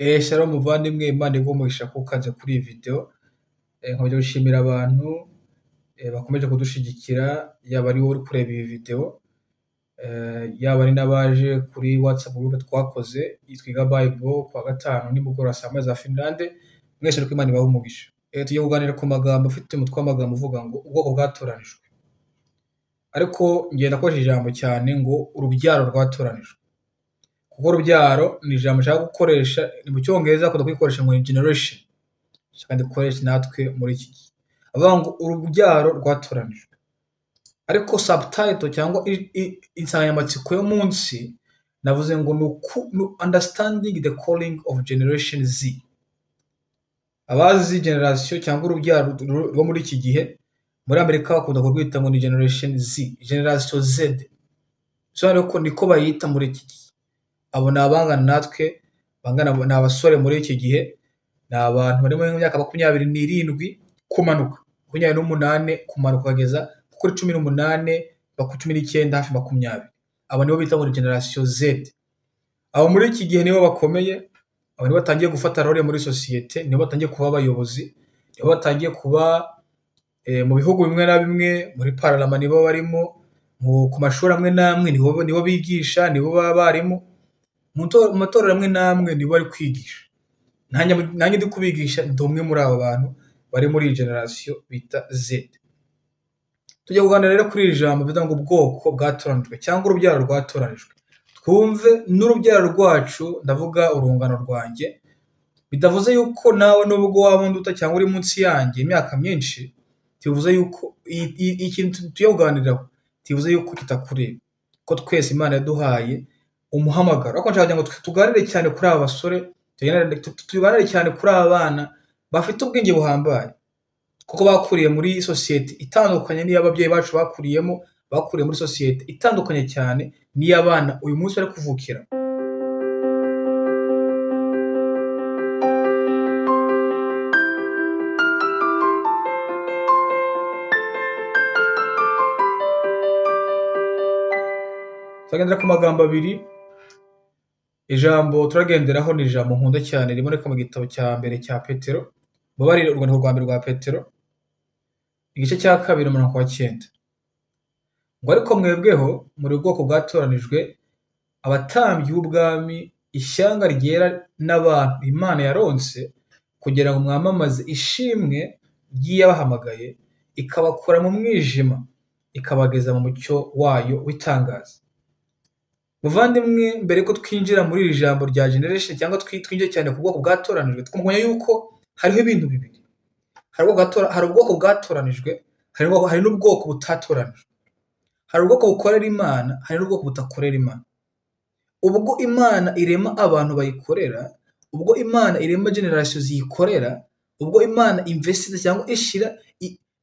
Shalom muvandimwe, Imana iguhe umugisha kuko ukanze kuri iyi video. Nkomeje gushimira abantu bakomeje kudushigikira, yaba ari wowe uri kureba iyi video, yaba ari n'abaje kuri WhatsApp group twakoze Twiga Bible kuwa gatanu nimugoroba saa moya za Finlande, mwese ariko Imana ibahe umugisha. Tugiye kuganira ku magambo afite umutwe w'amagambo uvuga ngo ubwoko bwatoranijwe. Ariko ngenda nakoresha ijambo cyane ngo urubyaro rwatoranijwe. Kuko urubyaro ni ijambo nshaka gukoresha, ni mu cyongereza bakunda kurikoresha ngo ni generation. Nshaka dukoreshe natwe muri iki gihe. Avuga ngo urubyaro rwatoranijwe. Ariko subtitle cyangwa insanganyamatsiko y'umunsi navuze ngo ni understanding the calling of generation Z. Abazi generation cyangwa urubyaro rwo muri iki gihe, muri Amerika bakunda kurwita ngo ni generation Z, generation Z. Bisobanuye ko niko bayita muri iki gihe. Abo ni abangana natwe, bangana ni abasore muri iki gihe, ni abantu bari mu myaka 27 kumanuka, 28 kumanuka kugeza kuri 18, 19, hafi 20. Abo nibo bita ngo ni generation Z. Abo muri iki gihe nibo bakomeye, abo nibo batangiye gufata role muri sosiyete, nibo batangiye kuba abayobozi, nibo batangiye kuba mu bihugu bimwe na bimwe, muri pararama nibo barimo, ku mashuri amwe n'amwe nibo bigisha, nibo baba abarimu, mu matorero amwe n'amwe nibo bari kwigisha. Nanjye ndi kubigisha, ndi umwe muri abo bantu bari muri iyi generation bita Z. Tugiye kuganira rero kuri iri jambo bivuga ngo ubwoko bwatoranijwe cyangwa urubyaro rwatoranijwe. Twumve n'urubyaro rwacu, ndavuga urungano rwanjye, bidavuze yuko nawe nubwo waba unduta cyangwa uri munsi yanjye imyaka myinshi, ntibivuze yuko ikintu tugiye kuganiraho, ntibivuze yuko kitakureba. Ko twese Imana yaduhaye umuhamagaro. Ariko nshaka kugira ngo tuganire cyane kuri aba basore, tuganire cyane kuri aba bana bafite ubwenge buhambaye. Kuko bakuriye muri sosiyete itandukanye n'iy'ababyeyi bacu bakuriyemo, bakuriye muri sosiyete itandukanye cyane n'iy'abana uyu munsi bari kuvukira. Turagendera ku magambo abiri. Ijambo turagenderaho ni ijambo nkunda cyane riboneka mu gitabo cya mbere cya Petero, mubabarire urwandiko rwa mbere rwa Petero, igice cya 2 umurongo wa 9. Ngo ariko mwebweho muri ubwoko bwatoranijwe, abatambyi b'ubwami, ishyanga ryera n'abantu Imana yaronse, kugira ngo mwamamaze ishimwe ry'iyabahamagaye, ikabakura mu mwijima, ikabageza mu mucyo wayo w'itangaza. Muvandimwe, mbere ko twinjira muri iri jambo rya generation cyangwa twinjire cyane ku bwoko bwatoranijwe, twumva yuko hariho ibintu bibiri. Hari ubwoko bwatoranijwe, hari n'ubwoko butatoranijwe. Hari ubwoko bukorera Imana, hari n'ubwoko budakorera Imana. Ubwo Imana irema abantu bayikorera, ubwo Imana irema generation ziyikorera, ubwo Imana investise cyangwa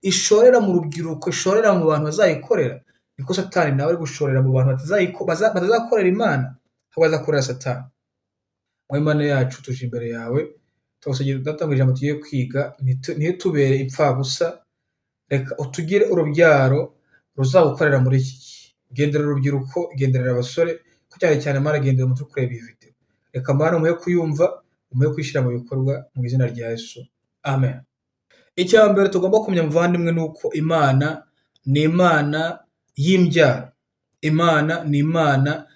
ishorera mu rubyiruko, ishorera mu bantu bazayikorera, niko Satani nawe ari gushorera mu bantu batazakorera Imana, ahubwo bazakorera Satani. Mu Imana yacu tuje imbere yawe, tugusabye Data ngo ijambo tugiye kwiga ntitubere impfabusa, reka utugire urubyaro ruzagukorera muri iki gihe. Genderera urubyiruko, genderera abasore, ko cyane cyane Mana genderera umuntu uri kureba iyi video. Reka Mana umuhe kuyumva, umuhe kwishyira mu bikorwa mu izina rya Yesu. Amen. Icya mbere tugomba kumenya muvandimwe ni uko Imana ni Imana y'imbyaro. Imana ni Imana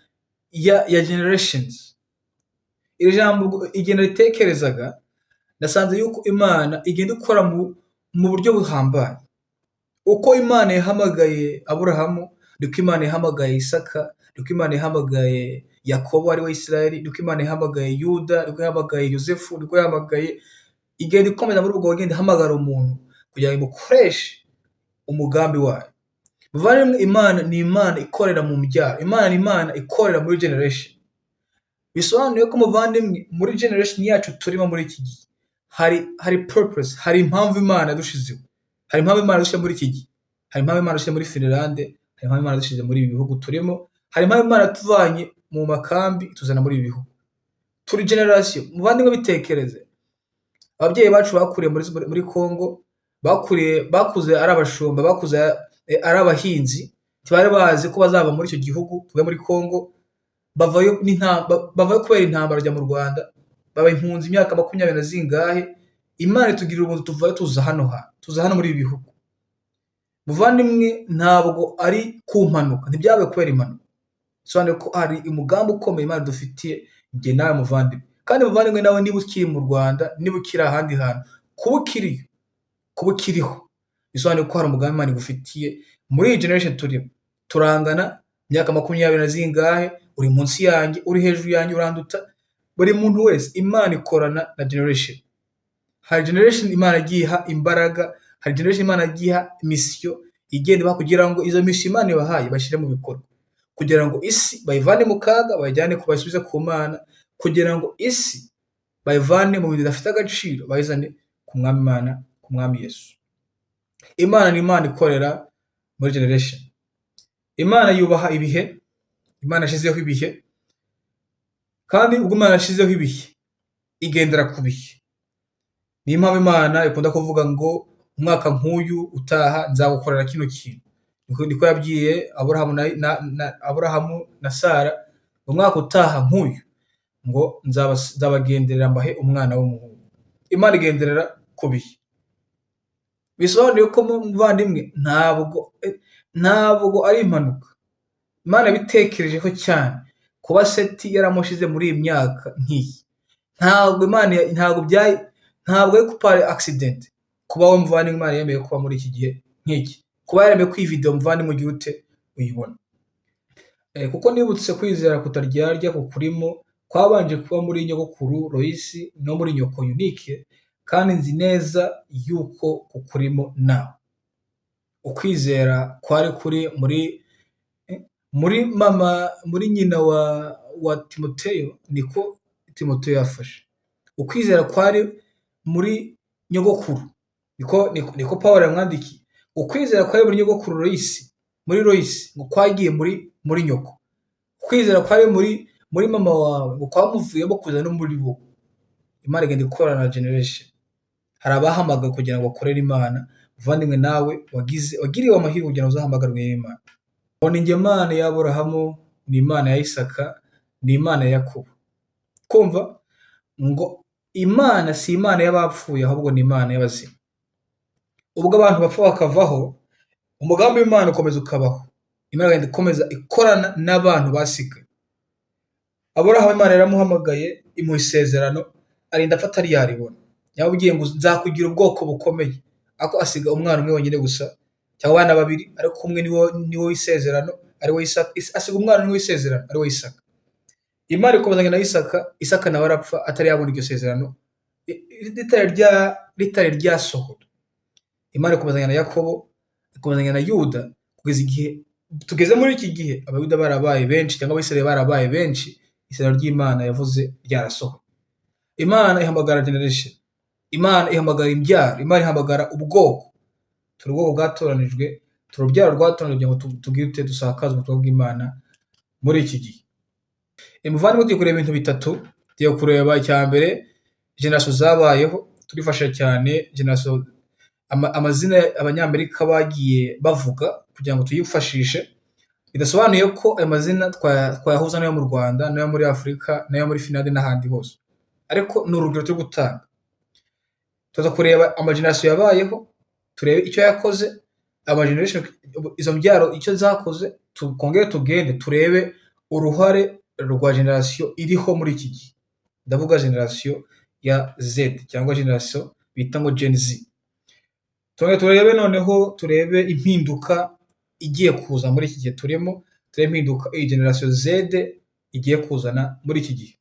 ya generations. Iri jambo igihe naritekerezaga, nasanze yuko Imana igenda ikora mu buryo buhambaye. Uko Imana yahamagaye Aburahamu, niko Imana yahamagaye Isaka, niko Imana yahamagaye Yakobo ari we Isirayeli, niko Imana yahamagaye Yuda, niko yahamagaye Yosefu, niko yahamagaye, igenda ikomeza muri ubwo igenda ihamagara umuntu kugira ngo imukoreshe umugambi wayo. Muvandimwe, Imana ni Imana ikorera mu mbyaro. Imana ni Imana ikorera muri generation. Bisobanuye ko muvandimwe, muri generation yacu turimo muri iki gihe, hari purpose, hari impamvu Imana yadushizeho. Hari impamvu Imana yadushize muri iki gihe. Hari impamvu Imana yadushize muri Finlande, hari impamvu Imana yadushize muri ibi bihugu turimo, hari impamvu Imana yatuvanye mu makambi ituzana muri ibi bihugu. Turi generation, muvandimwe bitekereze. Ababyeyi bacu bakuriye muri Congo, bakuze ari abashumba, bakuze ari abahinzi, ntibari bazi ko bazava muri icyo gihugu, tuve muri Congo, bavayo kubera intambara bajya mu Rwanda. baba impunzi imyaka 20 na zingahe. Imana itugirira ubuntu tuvayo tuza hano hantu, tuza hano muri ibi bihugu. Muvandimwe, ntabwo ari ku mpanuka, ntibyabaye kubera impanuka. Bisobanuye ko hari umugambi ukomeye Imana idufitiye njye nawe muvandimwe. Kandi muvandimwe nawe, niba ukiri mu Rwanda, niba ukiri ahandi hantu, kuba ukiriyo, kuba ukiriho, bisobanuye ko hari umugambi Imana igufitiye muri iyi generation turimo. Turangana imyaka 20 na zingahe, uri munsi yanjye, uri hejuru yanjye, uranduta. Buri muntu wese Imana ikorana na generation. Hari generation Imana yagiye iha imbaraga, hari generation Imana yagiye iha mission igenda ibaha kugira ngo izo mission Imana ibahaye bashyire mu bikorwa, kugira ngo isi bayivane mu kaga bayijyane bayisubize ku Mana, kugira ngo isi bayivane mu bintu bidafite agaciro bayizane ku Mwami Imana, ku Mwami Yesu. Imana ni Imana ikorera muri generation. Imana yubaha ibihe, Imana yashyizeho ibihe, kandi ubwo Imana yashyizeho ibihe igendera ku bihe. Niyo mpamvu Imana ikunda kuvuga ngo umwaka nk'uyu utaha nzagukorera kino kintu. Niko yabwiye Aburahamu na Sara, umwaka utaha nk'uyu ngo nzabagenderera mbahe umwana w'umuhungu. Imana igenderera ku bihe. Bisobanuye ko muvandimwe, ntabwo ari impanuka. Imana yabitekerejeho cyane kuba Seti yaramushize muri iyi myaka nk'iyi. Ntabwo Imana ntabwo byayi, ntabwo ari par accident kuba wowe muvandimwe Imana yemeye kuba muri iki gihe nk'iki, kuba yaremeye ko iyi video muvandimwe ugira ute uyibona. Kuko nibutse kwizera kutaryarya kukurimo kwabanje kuba muri nyogokuru Loyisi no muri nyoko Yunike, kandi nzi neza yuko kukurimo nawe. Ukwizera kwari kuri muri mama, muri nyina wa Timoteyo, niko Timoteyo yafashe. Ukwizera kwari muri nyogokuru, niko Pawulo yamwandikiye. Ukwizera kwari muri nyogokuru Loyisi, muri Loyisi ngo kwagiye muri nyoko. Ukwizera kwari muri mama wawe ngo kwamuvuyemo kuza no muri bo. Imana igenda ikorana na generation. Hari abahamagawe kugira ngo bakorere Imana. Muvandimwe nawe wagiriwe amahirwe kugira ngo uzahamagarwe n'Imana. Ngo ni njye Mana ya Aburahamu, ni Imana ya Isaka, ni Imana ya Yakobo. Kumva ngo Imana si Imana y'abapfuye, ahubwo ni Imana y'abazima. Ubwo abantu bapfa bakavaho, umugambi w'Imana ukomeza ukabaho. Imana igenda ikomeza ikorana n'abantu basigaye. Aburahamu Imana yaramuhamagaye imuha isezerano, arinda apfa atari yaribona. Yamubwiye ngo nzakugira ubwoko bukomeye, ariko asiga umwana umwe wenyine gusa, cyangwa abana babiri, ariko umwe niwe w'isezerano, ari we Isaka. Asiga umwana umwe w'isezerano, ari we Isaka. Imana ikomezanya na Isaka, Isaka nawe arapfa atari yabona iryo sezerano, ritari ryasohora. Imana ikomezanya na Yakobo, ikomezanya na Yuda, kugeza igihe tugeze muri iki gihe Abayuda barabaye benshi, cyangwa Abisirayeli barabaye benshi, isezerano ry'Imana yavuze ryarasohoye. Imana ihamagara generation, Imana ihamagara imbyaro, Imana ihamagara ubwoko. Turi ubwoko bwatoranijwe, turi urubyaro rwatoranijwe kugira ngo tubwite dusakaze ubutumwa bw'Imana muri iki gihe. Muvandimwe, tugiye kureba ibintu bitatu. Tugiye kureba icya mbere, generation zabayeho, turifasha cyane generation, amazina Abanyamerika bagiye bavuga kugira ngo tuyifashishe. Bidasobanuye ko ayo mazina twayahuza n'ayo mu Rwanda, n'ayo muri Afurika, n'ayo muri Finlande n'ahandi hose, ariko ni urugero turi gutanga. Tuza kureba amageneration yabayeho, turebe icyo yakoze, amageneration, izo mbyaro icyo zakoze, twongere tugende turebe uruhare rwa generation iriho muri iki gihe. Ndavuga generation ya Z cyangwa generation bita ngo Gen Z. Twongere turebe noneho, turebe impinduka igiye kuza muri iki gihe turimo, turebe impinduka iyi generation Z igiye kuzana muri iki gihe.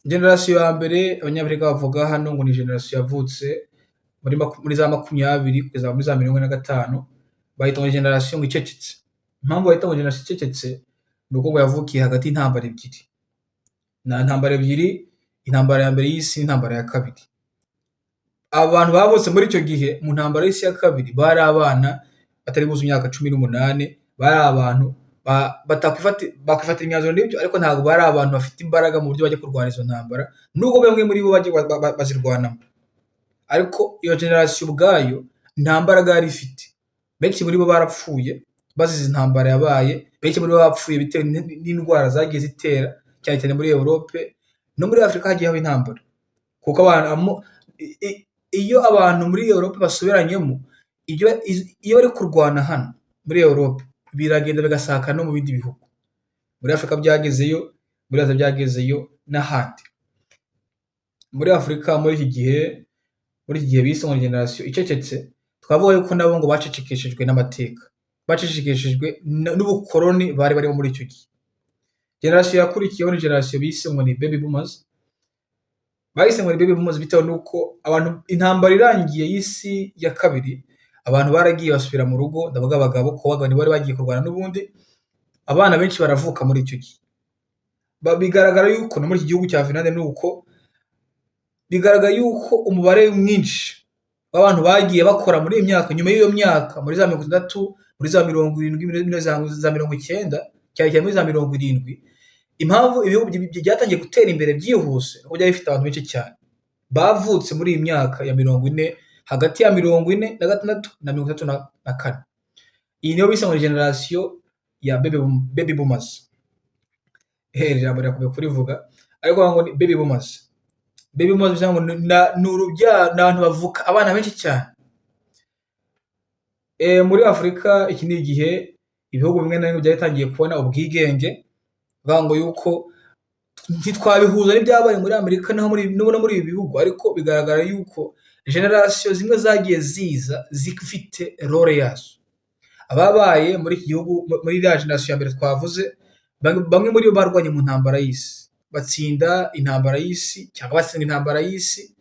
Generation ya mbere Abanyamerika bavuga hano ngo ni generation yavutse muri za 20 kugeza muri za 45, bayita ngo generation ngo icecetse. Impamvu bayita ngo generation icecetse ni uko ngo yavukiye hagati y'intambara ebyiri. Na intambara ebyiri, intambara ya mbere y'isi n'intambara ya kabiri. Abantu bavutse muri icyo gihe mu ntambara y'isi ya kabiri bari abana batari buze imyaka 18, bari abantu bakwifatira imyanzuro n'ibyo, ariko ntabwo bari abantu bafite imbaraga mu buryo bajya kurwana izo ntambara, nubwo bamwe muri bo bajya bazirwanamo. Ariko iyo generation ubwayo nta mbaraga yari ifite. Benshi muri bo barapfuye bazize intambara yabaye, benshi muri bo bapfuye bitewe n'indwara zagiye zitera, cyane cyane muri Europe No muri Afurika hagiye haba intambara, kuko abantu, iyo abantu muri Europe basubiranyemo, iyo bari kurwana hano muri Europe, biragenda bigasakara no mu bindi bihugu. Muri Afurika byagezeyo, muri Aziya byagezeyo n'ahandi. Muri Afurika muri iki gihe bise ngo génération icecetse, twavuga yuko nabo ngo bacecekeshejwe n'amateka, bacecekeshejwe n'ubukoroni bari barimo muri icyo gihe. Génération yakurikiyeho ni génération bise ngo ni baby boomers. Bahise ngo ni baby boomers bitewe n'uko abantu, intambara irangiye y'isi ya kabiri, abantu baragiye basubira mu rugo, ndavuga abagabo, kuko abagabo bari bagiye kurwana n'ubundi, abana benshi baravuka muri icyo gihe. Bigaragara yuko no muri iki gihugu cya Finland ni uko, bigaragara yuko umubare mwinshi w'abantu bagiye bakora muri iyi myaka, nyuma y'iyo myaka, muri za 60, muri za 70, muri za 90, cyane cyane muri za 70. Impamvu ibihugu byatangiye gutera imbere byihuse nuko byari bifite abantu benshi cyane bavutse muri iyi myaka ya 40, hagati ya 46 na 64. Iyi niyo bise ngo ni génération ya baby boomers. Iri jambo rirakomeye kurivuga, ariko ngo ni baby boomers. Baby boomers bivuze ngo ni urubyaro, ni abantu bavuka abana benshi cyane. Muri Afurika iki ni igihe ibihugu bimwe na bimwe byari bitangiye kubona ubwigenge, bivuga ngo yuko ntitwabihuza n'ibyabaye muri Amerika naho muri no muri ibi bihugu, ariko bigaragara yuko génération zimwe zagiye ziza zifite role yazo. Ababaye muri iki gihugu muri iriya génération ya mbere twavuze, bamwe muri bo barwanye mu ntambara y'isi, batsinda intambara y'isi cyangwa batsinda intambara y'isi.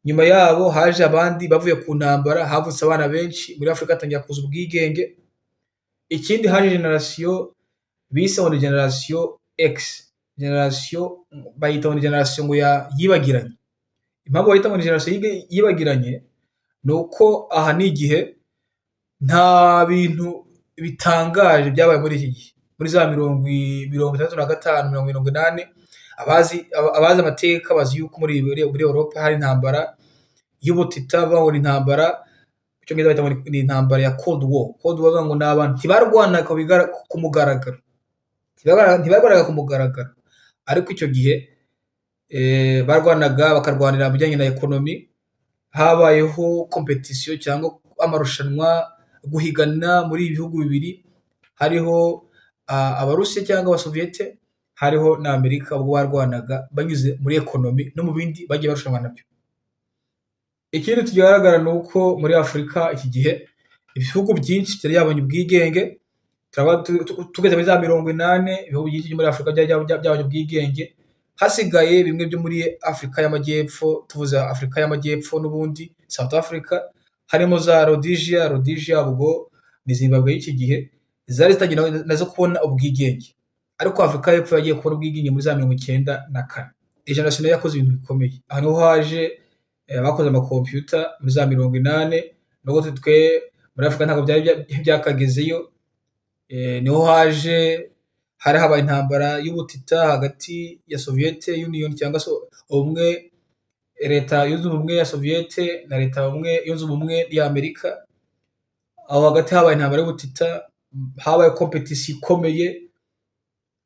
Nyuma yabo haje abandi bavuye ku ntambara, havutse abana benshi, muri Afurika hatangira kuza ubwigenge. Ikindi, haje génération bise ngo ni génération X, génération bayita ngo ni génération ngo ya yibagiranye. Impamvu bayita ngo ni génération yibagiranye ni uko aha ni igihe nta bintu bitangaje byabaye muri iki gihe, muri za 65, 80. Abazi amateka bazi yuko muri Europe hari intambara y'ubutita, bavuga ngo ni intambara, mu Cyongereza bayita ngo ni intambara ya Cold War. Cold War, bavuga ngo ni abantu ntibarwanaga ku mugaragaro, ntibarwanaga ku mugaragaro, ariko icyo gihe barwanaga, bakarwanira mu bijyanye na économie. Habayeho compétition cyangwa amarushanwa, guhigana muri ibi bihugu bibiri, hariho Abarusiya cyangwa Abasoviyete, hariho na Amerika, ubwo barwanaga banyuze muri économie no mu bindi bagiye barushanwa nabyo. Ikindi kigaragara ni uko muri Afurika iki gihe ibihugu byinshi byari byabonye ubwigenge. Turaba tugeze muri za 80, ibihugu byinshi byo muri Afurika byari byabonye ubwigenge, hasigaye bimwe byo muri Afurika y'Amajyepfo. Tuvuze Afurika y'Amajyepfo n'ubundi South Africa, harimo za Rhodesia. Rhodesia ubwo ni Zimbabwe y'iki gihe, zari zitangiye nazo kubona ubwigenge, ariko Afurika y'Epfo yagiye kubona ubwigenge muri za 94. Iyi génération nayo yakoze ibintu bikomeye. Aha niho haje bakoze amakompiyuta muri za 80, nubwo twe muri Afurika ntabwo byari byakagezeyo. Niho haje, hari habaye intambara y'ubutita hagati ya Soviet Union, cyangwa se ubumwe, Leta Yunze Ubumwe ya Soviete na Leta Ubumwe Yunze Ubumwe ya Amerika. Aho hagati habaye intambara y'ubutita, habaye compétition ikomeye.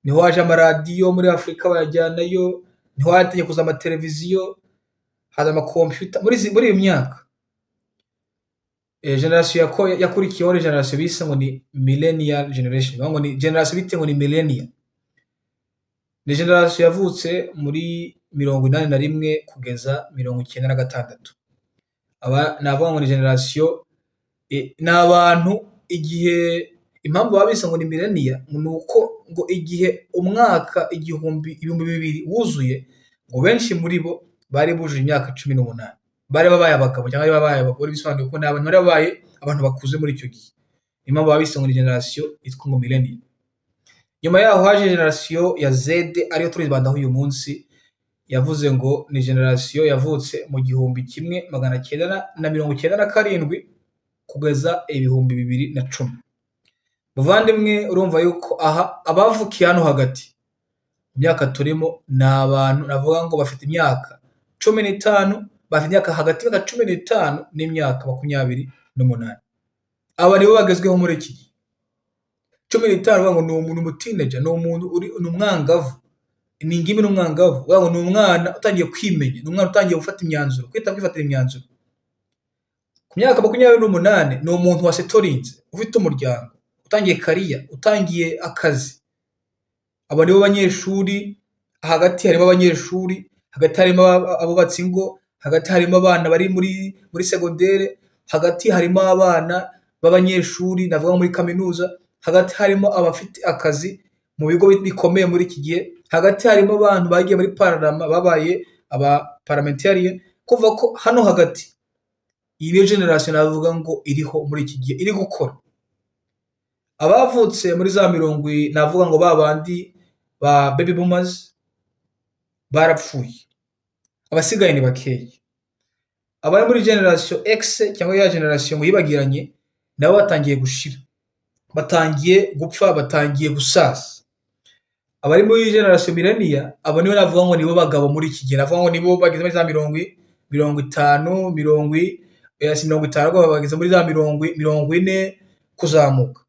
Niho haje amaradiyo muri Afurika bayajyanayo, niho hatangiye kuza amateleviziyo, haza amakompiyuta muri iyo myaka. Génération yakurikiyeho ni génération bise ngo ni millennial generation, bavuga ngo ni génération bite ngo ni millennial. Ni génération yavutse muri 81 kugeza 96. Aba navuga ngo ni génération, ni abantu igihe, impamvu baba bise ngo ni millennial ni uko ngo igihe umwaka 2000 wuzuye, ngo benshi muri bo bari bujuje imyaka 18, bari babaye abagabo cyangwa bari babaye abagore, bisobanuye ko ni abantu bari babaye abantu bakuze muri icyo gihe. Niyo mpamvu baba bise ngo ni génération yitwa ngo millennial. Nyuma yaho haje génération ya Z, ariyo turibandaho uyu munsi. Yavuze ngo ni génération yavutse mu 1997 kugeza 2010. Muvandimwe, urumva yuko aha abavukiye hano hagati mu myaka turimo ni abantu navuga ngo bafite imyaka 15, bafite imyaka hagati y'imyaka 15 n'imyaka 28. Aba nibo bagezweho muri iki gihe. 15 bavuga ngo ni umuntu, umuteenager, ni umuntu uri, ni umwangavu. Ni ingimbi n'umwangavu. Uvuga ngo ni umwana utangiye kwimenya, ni umwana utangiye gufata imyanzuro, kwifatira imyanzuro. Ku myaka 28 ni umuntu wasetorinze, ufite umuryango, utangiye career, utangiye akazi. Abo nibo banyeshuri, hagati harimo abanyeshuri, hagati harimo abubatse ingo, hagati harimo abana bari muri segondere, hagati harimo abana b'abanyeshuri navuga muri kaminuza, hagati harimo abafite akazi mu bigo bikomeye muri iki gihe, hagati harimo abantu bagiye muri parliament babaye aba parliamentarian. Kuva ko hano hagati iyi niyo generation navuga ngo iriho muri iki gihe iri gukora. Abavutse muri za mirongo, navuga ngo babandi ba baby boomers barapfuye, abasigaye ni bakeya. Abari muri generation X cyangwa ya generation ngo yibagiranye nabo batangiye gushira, batangiye gupfa, batangiye gusaza. Abari muri generation millennial, abo nibo navuga ngo nibo bagabo muri iki gihe, navuga ngo nibo bageze muri za 50, si 50, ahubwo bageze muri za 40 kuzamuka.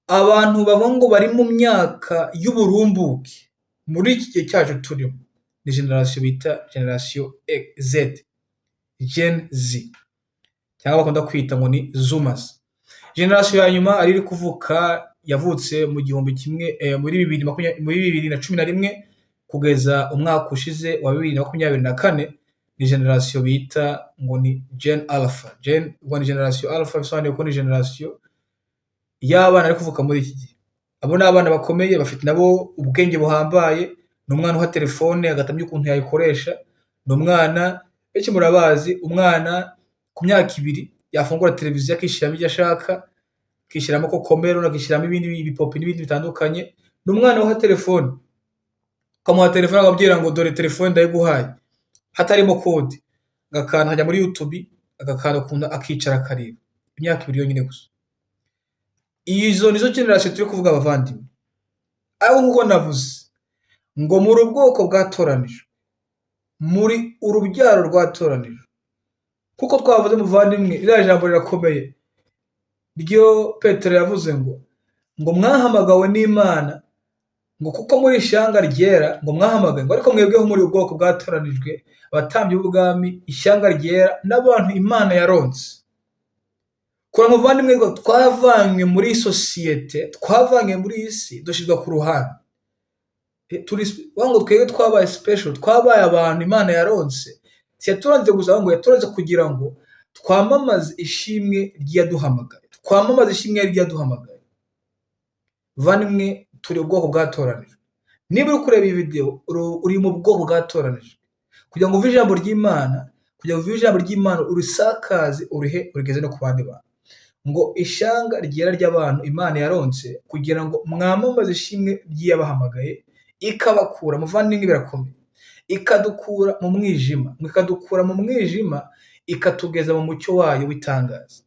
Abantu bavuga ngo bari mu myaka y'uburumbuke muri iki gihe cyacu turimo ni generation bita generation Z, Gen Z, cyangwa bakunda kwita ngo ni Zoomers. Generation ya nyuma ari iri kuvuka, yavutse mu gihumbi kimwe muri bibiri makumyabiri, muri 2011 kugeza umwaka ushize wa 2024, ni generation bita ngo ni Gen Alpha. Gen ngo ni generation Alpha, bisobanuye ko ni generation y'abana bari kuvuka muri iki gihe. Abo ni abana bakomeye, bafite nabo ubwenge buhambaye. Ni umwana uha telefone agatamya ukuntu yayikoresha, ni umwana benshi murabazi, umwana ku myaka 2 yafungura televiziyo akishyiramo ibyo ashaka, akishyiramo Cocomelon, akishyiramo ibindi ibipopi n'ibindi bitandukanye. Ni umwana uha telefone, ukamuha telefone akabwira ngo dore telefone ndayiguhaye, hatarimo code, agakanda akajya muri YouTube, agakanda ukuntu akicara akareba, imyaka 2 yonyine gusa. Izo nizo generation turi kuvuga, abavandimwe. Ariko nk'uko navuze ngo muri ubwoko bwatoranijwe, muri urubyaro rwatoranijwe, kuko twavuze, muvandimwe, ririya jambo rirakomeye ryo Petero yavuze ngo mwahamagawe n'Imana, ngo kuko muri ishyanga ryera, ngo mwahamagawe, ngo ariko mwebweho muri ubwoko bwatoranijwe, abatambyi b'ubwami, ishyanga ryera n'abantu Imana yaronse. Kura muvandimwe, ngo twavanywe muri sosiyete, twavanywe muri iyi si, dushyirwa ku ruhande. Turi ngo twebwe twabaye special, twabaye abantu Imana yaronse. Si yaturonse gusa, ngo yaturonse kugira ngo twamamaze ishimwe ry'iyaduhamagaye, twamamaze ishimwe ry'iyaduhamagaye. Bavandimwe, turi ubwoko bwatoranijwe. Niba uri kureba iyi video, uri mu bwoko bwatoranijwe kugira ngo uve ijambo ry'Imana, kugira ngo uve ijambo ry'Imana urisakaze, urihe urigeze no ku bandi bantu. Ngo ishyanga ryera ry'abantu Imana yaronse kugira ngo mwamamaze ishimwe ry'iyabahamagaye ikabakura, muvandimwe birakomeye, ikadukura mu mwijima, ikadukura mu mwijima ikatugeza mu mucyo wayo w'itangaza.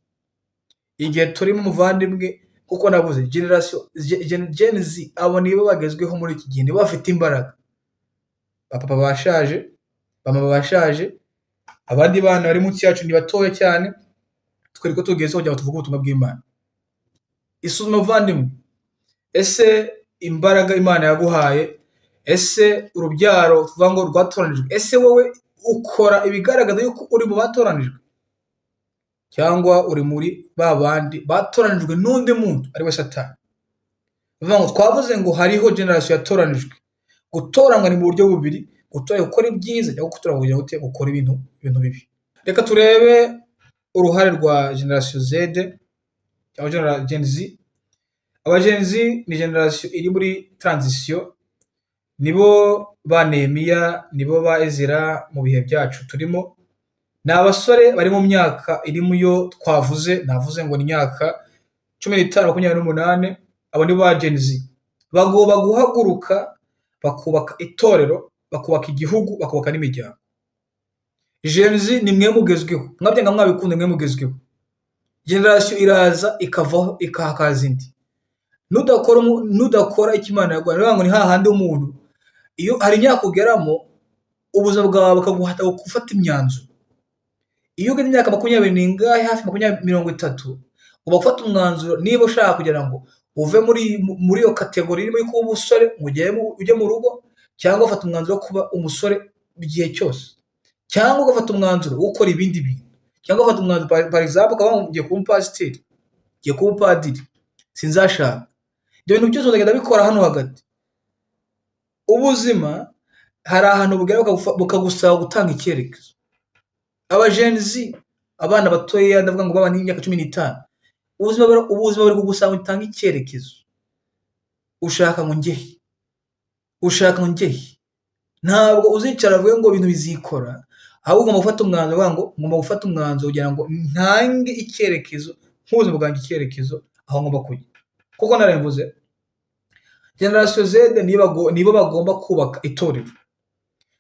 Igihe turimo, muvandimwe, kuko navuze generation Gen Z, abo nibo bagezweho muri iki gihe, nibo bafite imbaraga. Ba papa bashaje, ba mama bashaje, abandi bana bari munsi yacu ni batoya cyane, twereke ko tugezeho kugira ngo tuvuge ubutumwa bw'Imana. Isuzume muvandimwe, ese imbaraga Imana yaguhaye, ese urubyaro tuvuga ngo rwatoranijwe, ese wowe ukora ibigaragaza yuko uri mu batoranijwe, cyangwa uri muri ba bandi batoranijwe n'undi muntu ari we Satani? Bivuga ngo twavuze ngo hariho generation yatoranijwe. Gutoranywa ni mu buryo bubiri: gutora gukora ibyiza cyangwa gutora kugira ngo gukora ibintu bibi. Reka turebe uruhare rwa generation Z cyangwa Gen Z. Aba Gen Z ni generation iri muri transition, nibo ba Nehemiya, nibo ba Ezra mu bihe byacu turimo. Ni abasore bari mu myaka iri mu yo twavuze, navuze ngo ni imyaka 15, 28. Abo nibo ba Gen Z. Bagomba guhaguruka bakubaka itorero, bakubaka igihugu, bakubaka n'imiryango. Gen Z ni mwe mugezweho, mwabyanga mwabikunze, mwe mugezweho. Generation iraza ikavaho, ikahakaza indi. Nudakora icyo Imana yaguhaye, ngo ni hahandi umuntu iyo hari imyaka ugeramo ubuzima bwawe bukaguhata gufata imyanzuro. Iyo ugeze imyaka 20 n'ingahe, hafi 20, 30, ugomba gufata umwanzuro niba ushaka kugira ngo Uve muri iyo catégorie irimo yo kuba umusore ngo ujye mu rugo, cyangwa ugafata umwanzuro wo kuba umusore igihe cyose, cyangwa ugafata umwanzuro wo gukora ibindi bintu, cyangwa ugafata umwanzuro, par exemple, ukavuga ngo ngiye kuba umupasiteri, ngiye kuba umupadiri, sinzashaka. Ibyo bintu byose uzagenda bikora hano hagati. Ubuzima hari ahantu bugera bukagusaba gutanga icyerekezo. Aba Gen Z, abana batoya, ndavuga ngo baba n'imyaka 15, ubuzima buri kugusaba ngo utange icyerekezo. Ushaka ngo njye he? Ushaka ngo njye he? Ntabwo uzicara uvuge ngo ibintu bizikora, ahubwo ugomba gufata umwanzuro uvuga ngo ngomba gufata umwanzuro kugira ngo ntange icyerekezo nk'ubuzima bwanjye, icyerekezo aho ngomba kujya. Kuko narabivuze, Génération Z nibo bagomba kubaka itorero.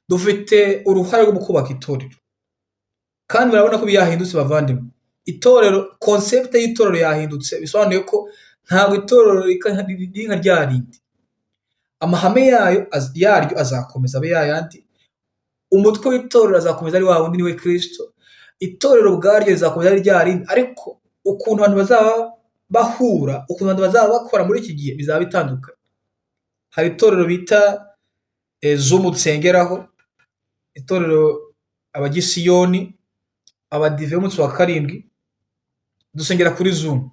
Dufite uruhare rwo kubaka itorero, kandi murabona ko byahindutse, bavandimwe. Itorero, concept y'itorero yahindutse, bisobanuye ko ntabwo itorero riri nka rya rindi. Amahame yaryo azakomeza abe yayandi, umutwe w'itorero azakomeza ari wa wundi, niwe Kristo. Itorero ubwaryo rizakomeza ari rya rindi, ariko ukuntu abantu bazaba bahura, ukuntu abantu bazaba bakora muri iki gihe bizaba bitandukanye. Hari itorero bita Zoom nsengeraho, itorero Abagisiyoni, Abadive b'umunsi wa karindwi, dusengera kuri Zoom.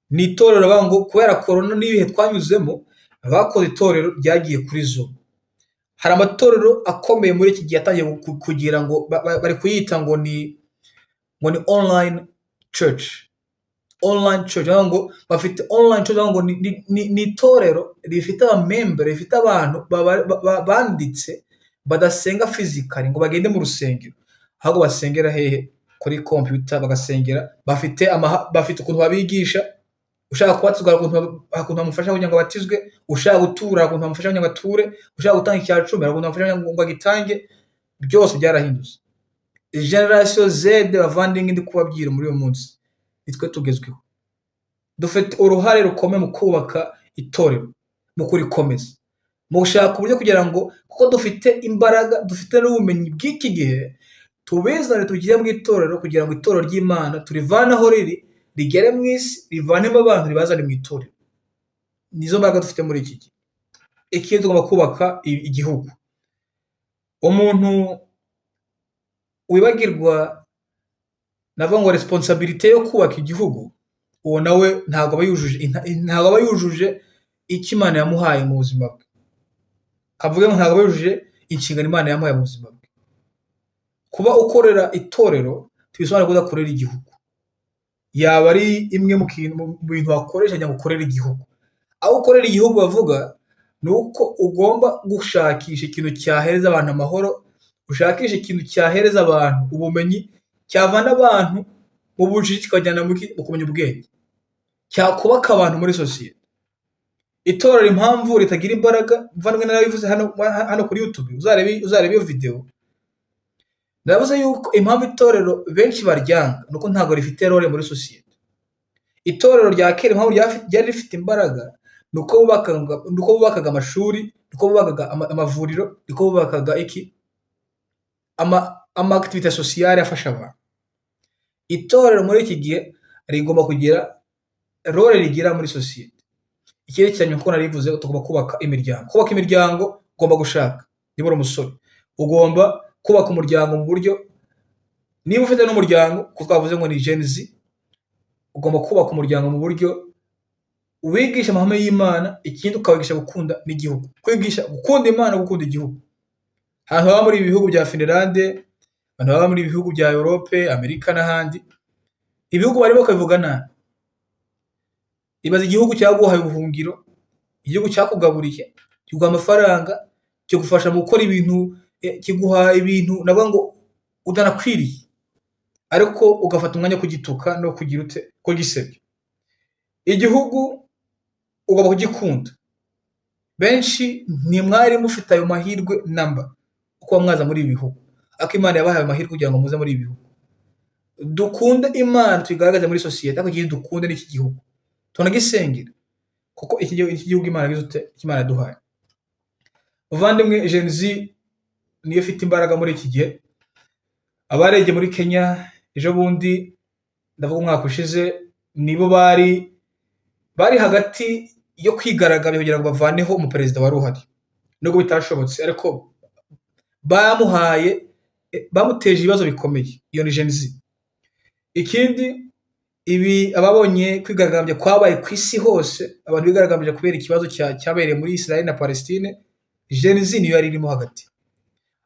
Ni itorero bavuga ngo kubera korona n'ibihe twanyuzemo, bakoze itorero ryagiye kuri Zoom. Hari amatorero akomeye muri iki gihe yatangiye kugira ngo bari kuyita ngo ni online church. Online church, bavuga ngo bafite online church, bavuga ngo ni itorero rifite abamembere, rifite abantu banditse badasenga physically ngo bagende mu rusengero, ahubwo basengera hehe? Kuri computer bagasengera, bafite ukuntu babigisha. Ushaka kubatizwa hari ukuntu bamufasha kugira ngo abatizwe, ushaka gutura hari ukuntu bamufasha kugira ngo ature, ushaka gutanga icya cumi hari ukuntu bamufasha kugira ngo agitange. Byose byarahindutse. Génération Z, bavandimwe, ndi kubabwira muri uyu munsi, nitwe tugezweho. Dufite uruhare rukomeye mu kubaka itorero, mu kurikomeza, mu gushaka uburyo kugira ngo, kuko dufite imbaraga, dufite n'ubumenyi bw'iki gihe, tubizane tubishyire mu itorero kugira ngo itorero ry'Imana turivane aho riri rigere mu isi, rivanemo abantu ribazane mu itorero. Nizo mbaraga dufite muri iki gihe. Ikindi, tugomba kubaka igihugu. Umuntu wibagirwa, navuga ngo responsabilité yo kubaka igihugu, uwo nawe ntabwo aba yujuje icyo Imana yamuhaye mu buzima bwe. Kavuge ngo ntabwo aba yujuje inshingano Imana yamuhaye mu buzima bwe. Kuba ukorera itorero ntibisobanura ko udakorera igihugu. Yaba ari imwe mu bintu wakoresha kugira ngo ukorere igihugu. Aho ukorera igihugu bavuga ni uko ugomba gushakisha ikintu cyahereza abantu amahoro, ushakisha ikintu cyahereza abantu ubumenyi, cyavana abantu mu bujiji kikabajyana mu kumenya ubwenge, cyakubaka abantu muri sosiyete. Itorero impamvu ritagira imbaraga, muvandimwe, narabivuze hano kuri YouTube, uzarebe iyo video. Navuze yuko impamvu itorero benshi baryanga ni uko ntabwo rifite role muri sosiyete. Itorero rya kera impamvu ryari rifite imbaraga ni uko bubakaga amashuri, ni uko bubakaga amavuriro, ni uko bubakaga iki, ama activités sociales afasha abantu. Itorero muri iki gihe rigomba kugira role rigira muri sosiyete. Ikindi cyane, nkuko narivuze, tugomba kubaka imiryango. Kubaka imiryango, ugomba gushaka niba uri umusore, ugomba kubaka umuryango mu buryo, niba ufite n'umuryango, kuko twavuze ngo ni Gen Z, ugomba kubaka umuryango mu buryo uwigisha amahame y'Imana, ikindi ukawigisha gukunda n'igihugu. Kwigisha gukunda Imana, gukunda igihugu. Ahantu baba muri ibi bihugu bya Finlande, abantu baba muri ibi bihugu bya Europe, Amerika n'ahandi, ibihugu barimo bakabivuga nabi. Ibaze igihugu cyaguhaye ubuhungiro, igihugu cyakugaburiye, kiguha amafaranga, kigufasha mu gukora ibintu, kiguha ibintu navuga ngo udanakwiriye, ariko ugafata umwanya wo kugituka no kugira ute, kugisebya. Igihugu ugomba kugikunda. Benshi ntimwari mufite ayo mahirwe namba kuba mwaza muri ibi bihugu, ariko Imana yabahaye ayo mahirwe kugira ngo muze muri ibi bihugu. Dukunde Imana, tuyigaragaze muri sosiyete, ariko ikindi dukunde n'iki gihugu, tunagisengera, kuko iki gihugu Imana yagize ute, Imana yaduhaye. Muvandimwe, Gen Z niyo ifite imbaraga muri iki gihe. Abarebye muri Kenya ejo bundi, ndavuga umwaka ushize, nibo bari Bari hagati yo kwigaragambya kugira ngo bavaneho umuperezida wari uhari, nubwo bitashobotse, ariko bamuhaye, bamuteje ibibazo bikomeye. Iyo ni Gen Z. Ikindi, ibi ababonye kwigaragambya kwabaye ku isi hose, abantu bigaragambije kubera ikibazo cyabereye muri Israel na Palestine, Gen Z niyo yari irimo hagati.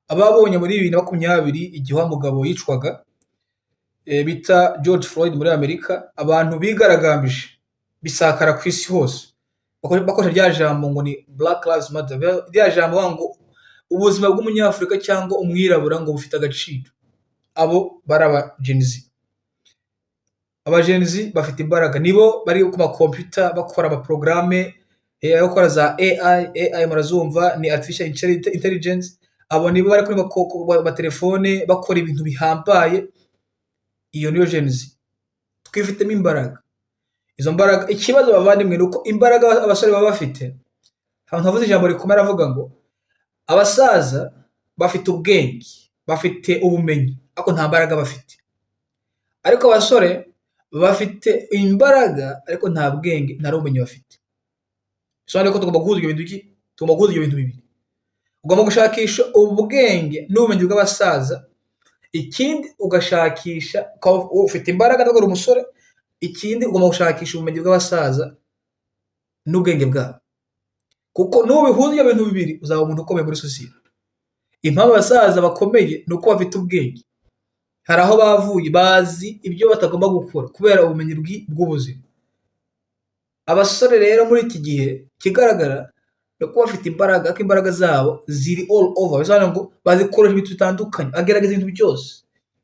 Ababonye muri 2020 igihe wa mugabo yicwaga, bita George Floyd muri Amerika, abantu bigaragambije bisakara ku isi hose, bakoresha rya jambo ngo ni Black Lives Matter, rya jambo bavuga ngo ubuzima bw'umunyafurika cyangwa umwirabura ngo bufite agaciro. Abo bari aba Gen Z. Aba Gen Z bafite imbaraga, nibo bari ku makompiyuta bakora amaporogaramu yo gukora za AI. AI murazumva, ni artificial intelligence. Abo nibo bari kuri matelefone bakora ibintu bihambaye. Iyo niyo Gen Z. Twifitemo imbaraga. Izo mbaraga, ikibazo bavandimwe, ni uko imbaraga abasore baba bafite, abantu bavuze ijambo rikomeye, aravuga ngo abasaza bafite ubwenge, bafite ubumenyi, ariko nta mbaraga bafite, ariko abasore bafite imbaraga ariko nta bwenge, nta n'ubumenyi bafite. Bisobanuye ko tugomba guhuza ibyo bintu. Iki tugomba guhuza ibyo bintu bibiri: ugomba gushakisha ubwenge n'ubumenyi bw'abasaza, ikindi ugashakisha, ukaba ufite imbaraga nubwo uri umusore, ikindi ugomba gushakisha ubumenyi bw'abasaza n'ubwenge bwabo, kuko nubihuza ibyo bintu bibiri uzaba umuntu ukomeye muri sosiyete. Impamvu abasaza bakomeye ni uko bafite ubwenge, hari aho bavuye, bazi ibyo batagomba gukora kubera ubumenyi bw'ubuzima. Abasore rero muri iki gihe, ikigaragara ni uko bafite imbaraga, ariko imbaraga zabo ziri all over, bisobanuye ngo bazikoresha ibintu bitandukanye, agerageza ibintu byose.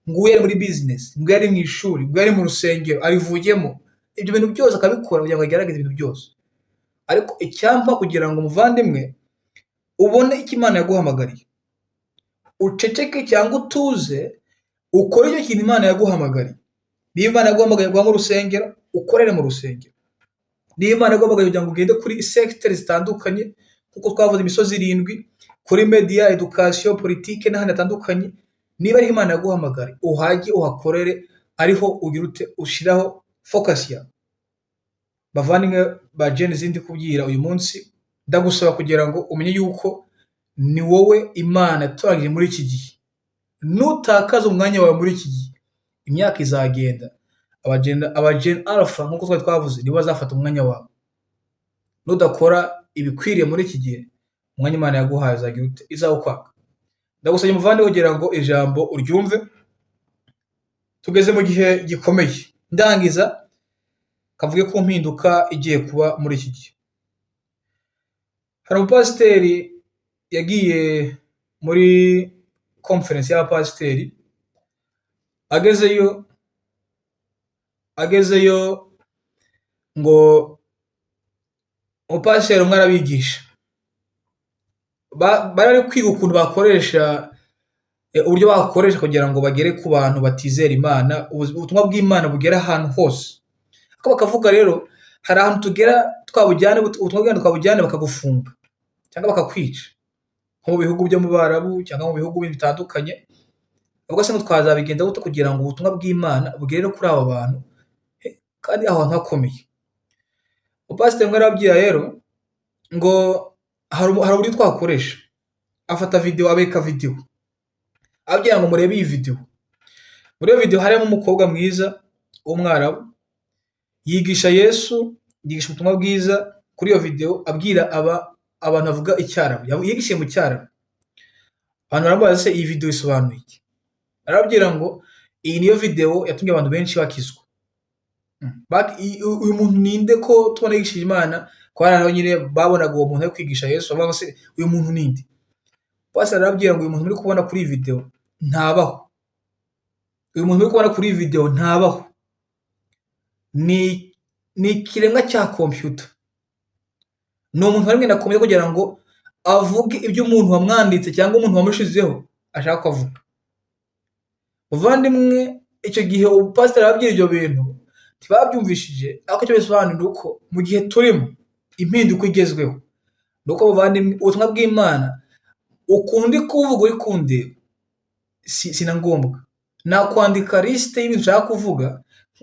Nguyu ari muri business, nguyu ari mu ishuri, nguyu ari mu rusengero arivuyemo, ibyo bintu byose akabikora kugira ngo agerageze ibintu byose. Ariko icyampa kugira ngo umuvandimwe ubone icyo Imana yaguhamagariye, uceceke cyangwa utuze, ukore icyo kintu Imana yaguhamagariye. Niba Imana yaguhamagariye kuba mu rusengero, ukorere mu rusengero. Niba Imana yaguhamagariye kugira ngo ugende kuri segiteri zitandukanye, kuko twavuze imisozi irindwi, kuri media, education, politike n'ahandi hatandukanye, niba ariho Imana yaguhamagariye, uhajye uhakorere, ariho ugira ute, ushyiraho focus yawe. Bavandimwe ba Gen Z ndi kubwira uyu munsi, ndagusaba kugira ngo umenye yuko ni wowe Imana yatoranyije muri iki gihe. Nutakaza umwanya wawe muri iki gihe, imyaka izagenda, aba Gen Alpha nk'uko twari twavuze nibo bazafata umwanya wawe. Nudakora ibikwiriye muri iki gihe, umwanya Imana yaguhaye uzagira ute, izawukwaka. Ndagusabye muvandimwe kugira ngo ijambo uryumve. Tugeze mu gihe gikomeye. Ndangiza kavuge ku mpinduka igiye kuba muri iki gihe. Hari umupasiteri yagiye muri conference y'abapasiteri, agezeyo ngo umupasiteri umwe arabigisha. Bari bari kwiga ukuntu bakoresha, uburyo bakoresha kugira ngo bagere ku bantu batizera Imana, ubutumwa bw'Imana bugere ahantu hose. Ariko bakavuga rero, hari ahantu tugera twabujyane, ubutumwa bw'Imana twabujyane bakagufunga cyangwa bakakwica, nko mu bihugu byo mu Barabu cyangwa mu bihugu bindi bitandukanye. Ubwo se ngo twazabigenza gute kugira ngo ubutumwa bw'Imana bugere no kuri abo bantu, kandi aho hantu hakomeye? Umupasiteri umwe arababwira rero ngo hari uburyo twakoresha. Afata video, abereka video, ababwira ngo murebe iyi video. Muri iyo video harimo umukobwa mwiza w'umwarabu yigisha Yesu, yigisha ubutumwa bwiza kuri iyo video, abwira aba abantu bavuga icyarabu, yigishije mu cyarabu. Abantu baramubaza: "Se iyi video isobanuye iki?" Arababwira ngo iyi niyo video yatumye abantu benshi bakizwa. Uyu muntu ninde ko tubona yigishije Imana? Ko hari aho nyine babonaga uwo muntu ari kwigisha Yesu, bavuga ngo se uyu muntu ninde? Pastor arababwira ngo uyu muntu muri kubona kuri iyi video ntabaho. Uyu muntu muri kubona kuri iyi video ntabaho. Ni ikiremwa cya computer. Ni umuntu waremwe na computer kugira ngo avuge ibyo umuntu wamwanditse cyangwa umuntu wamushizeho ashaka ko avuga. Muvandimwe, icyo gihe umupasiteri arababwira ibyo bintu ntibabyumvishije, ariko icyo bisobanura ni uko mu gihe turimo impinduka igezweho, ni uko muvandimwe, ubutumwa bw'Imana ukuntu ndi kuvuga uri kundeba si na ngombwa. Nakwandika lisite y'ibintu nshaka kuvuga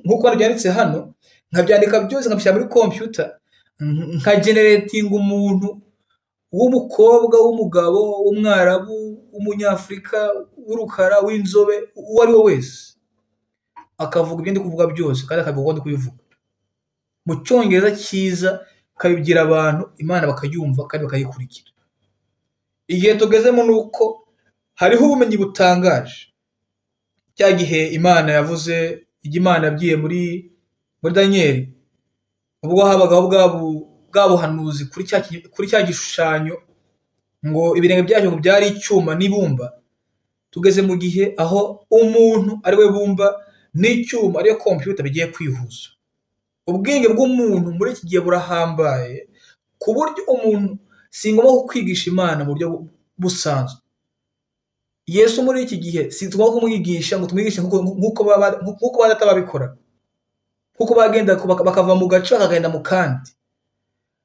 nk'uko byanditse hano, Nkabyandika byose nkabishyira muri computer, nkageneratinga umuntu w'umukobwa, w'umugabo, w'umwarabu, w'umunyafurika, w'urukara, w'inzobe, uwo ari we wese, akavuga ibyo ndi kuvuga byose kandi akavuga uko ndi kubivuga mu cyongereza cyiza, akabibwira abantu, Imana bakayumva kandi bakayikurikira. Igihe tugezemo ni uko hariho ubumenyi butangaje. Cya gihe Imana yavuze, ibyo Imana yabwiye muri Daniyeli, ubwo habagaho bwa buhanuzi kuri cya gishushanyo, ngo ibirenge byacyo ngo byari icyuma n'ibumba. Tugeze mu gihe aho umuntu ari we bumba n'icyuma ariyo computer bigiye kwihuza. Ubwenge bw'umuntu muri iki gihe burahambaye, ku buryo umuntu si ngombwa kwigisha Imana mu buryo busanzwe. Yesu muri iki gihe si tugomba kumwigisha ngo tumwigishe nk'uko ba data babikora, nk'uko bagenda bakava mu gace bakagenda mu kandi.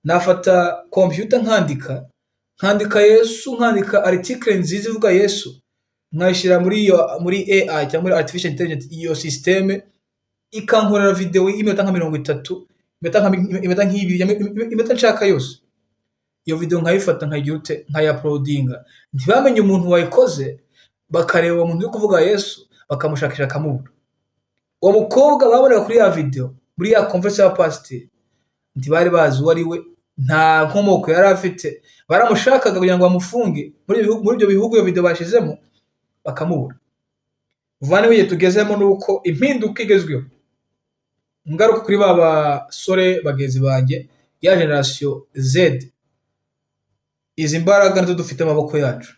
Nafata computer nkandika Yesu, nkandika article nziza ivuga Yesu, nkayishyira muri AI cyangwa muri artificial intelligence, iyo système ikankorera video y'iminota nka 30, iminota nk'ibiri, iminota nshaka yose. Iyo video nkayifata nkayigira ute? Nkayauploadinga, ntibamenye umuntu wayikoze, bakareba uwo muntu uri kuvuga Yesu, bakamushakisha akamubura. Uwo mukobwa babonaga kuri ya video, muri ya conference y'abapasiteri, ntibari bazi uwo ari we, nta nkomoko yari afite. Baramushakaga kugira ngo bamufunge muri ibyo bihugu iyo video bashyizemo, bakamubura. Muvandimwe, igihe tugezemo ni uko impinduka igezweho. Ngaruka kuri ba basore bagenzi banjye, ya generation Z, izi mbaraga nizo dufite mu maboko yacu.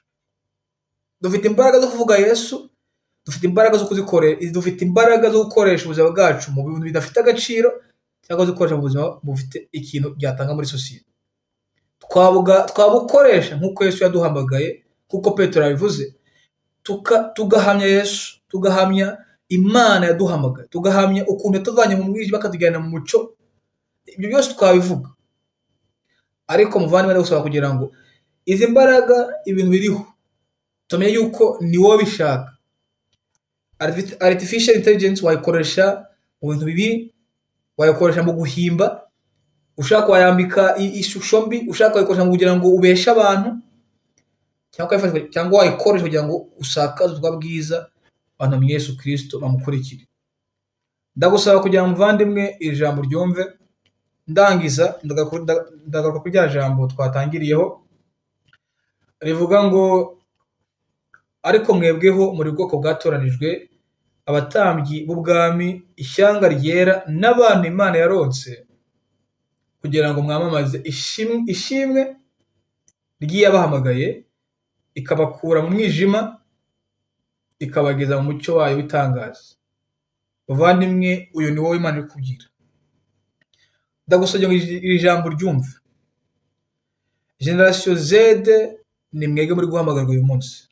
Dufite imbaraga zo kuvuga Yesu, dufite imbaraga zo kuzikorera, dufite imbaraga zo gukoresha ubuzima bwacu mu bintu bidafite agaciro, cyangwa zo gukoresha mu buzima bufite ikintu byatanga muri sosiyete. Twabukoresha nk'uko Yesu yaduhamagaye, nk'uko Petero yabivuze, tugahamya Yesu, tugahamya Imana yaduhamagaye, tugahamya ukuntu yatuvanye mu mwijima akatujyana mu mucyo. Ibyo byose twabivuga. Ariko muvandimwe, ndagusaba kugira ngo izi mbaraga, ibintu biriho, tumenye yuko ni wowe bishaka. Artificial intelligence wayikoresha mu bintu bibi, wayikoresha mu guhimba, ushaka wayambika ishusho mbi, ushaka wayikoresha mu kugira ngo ubeshe abantu, cyangwa wayikoresha kugira ngo usakaze ubutumwa bwiza, abantu bamenye Yesu Kristo bamukurikire. Ndagusaba kugira ngo muvandimwe iri jambo ryumve. Ndangiza ndagaruka kuri rya jambo twatangiriyeho rivuga ngo: ariko mwebweho muri bwoko bwatoranijwe, abatambyi b'ubwami, ishyanga ryera, n'abantu Imana yaronse, kugira ngo mwamamaze ishimwe ry'iyabahamagaye, ikabakura mu mwijima ikabageza mu mucyo wayo w'itangaza. Bavandimwe, uyu ni wowe Imana iri kubwira. Ndagusabye ngo iri jambo ryumve. Generation Z, ni mwebwe muri guhamagarwa uyu munsi.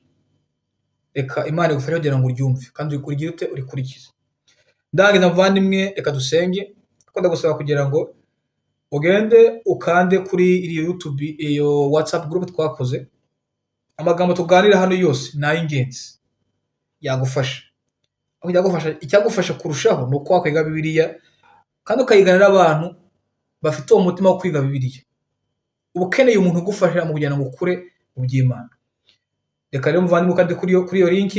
Reka Imana igufashe kugira ngo uryumve kandi urigire ute? Urikurikize. Ndangiza muvandimwe, reka dusenge, kuko ndagusaba kugira ngo ugende ukande kuri iyo YouTube, iyo WhatsApp group twakoze. Amagambo tuganira hano yose ni ay'ingenzi, yagufasha. Aho icyagufasha kurushaho ni uko wakwiga Bibiliya kandi ukayigana n'abantu bafite uwo mutima wo kwiga Bibiliya. Uba ukeneye umuntu ugufasha mu kugira ngo ukure mu by'Imana. Reka rero muvandimwe ukande kuri iyo link,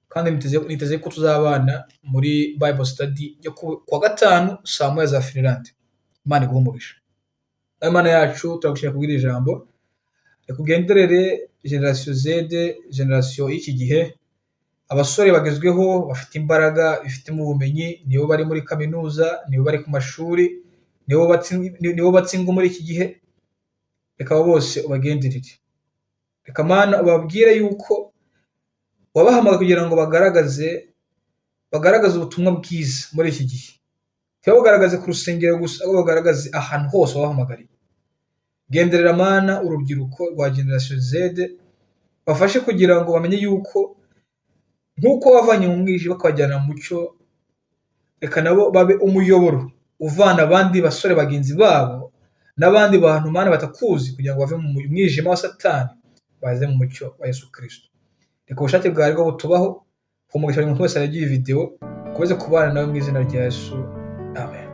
kandi niteze ko tuzabana muri Bible study yo ku wa gatanu saa 1 za Finland. Imana iguhe umugisha. Imana yacu, turagushimira kubw'iri jambo. Reka ugenderere generation Z, generation y'iki gihe, abasore bagezweho bafite imbaraga, bifitemo ubumenyi, nibo bari muri kaminuza, nibo bari ku mashuri, nibo batsindwa muri iki gihe. Reka abo bose ubagenderere. Reka Mana ubabwire yuko wabahamagaye kugira ngo bagaragaze ubutumwa bwiza muri iki gihe. Ntibabugaragaze ku rusengero gusa, ahubwo bagaragaze ahantu hose wabahamagariye. Genderera Mana urubyiruko rwa generation Z, bafashe kugira ngo bamenye yuko nk'uko wavanye mu mwijima bakabajyana mu mucyo, reka nabo babe umuyoboro uvana abandi basore bagenzi babo n'abandi bantu Mana batakuzi, kugira ngo bave mu mwijima wa Satani baze mu mucyo wa Yesu Kristo. Reka ubushake bwawe bwo butubaho. Umugisha buri muntu wese yagiye video, ukomeze kubana nawe mu izina rya Yesu, amen.